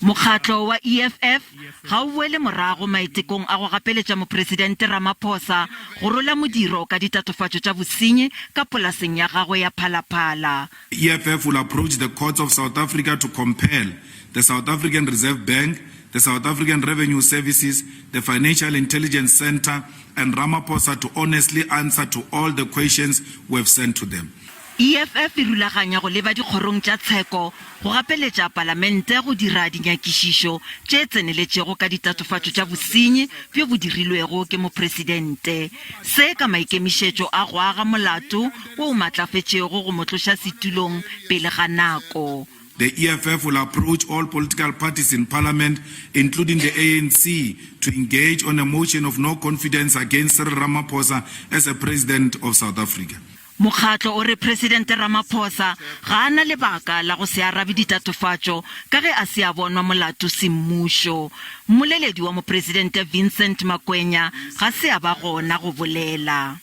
Mokgatlo wa EFF ga o boele morago maitekong a go gapeletša Mopresidente Ramaphosa go rola modiro ka ditatofatšo tša bosenyi ka polaseng ya gagwe ya Phalaphala. EFF will approach the courts of South Africa to compel the South African Reserve Bank, the South African Revenue Services, the Financial Intelligence Centre and Ramaphosa to honestly answer to all the questions we have sent to them. EFF e rulaganya go leba dikgorong tša tsheko go gapeletša Palamente go dira dinyakišišo tše tseneletšego ka ditatofatšo tša bosenyi bjo bo dirilwego ke Mopresidente. Se ka maikemišetšo a go aga molato wo o matlafetšego go mo tloša setulong pele ga nako. The EFF will approach all political parties in parliament, including the ANC, to engage on a motion of no confidence against Cyril Ramaphosa as a president of South Africa. Mokgatlo o re Presidente Ramaphosa ga a na lebaka la go se arabe ditatofatšo ka ge a se a bonwa molato semmušo. Mmoleledi wa Mopresidente Vincent Makwenya ga se a ba gona go bolela.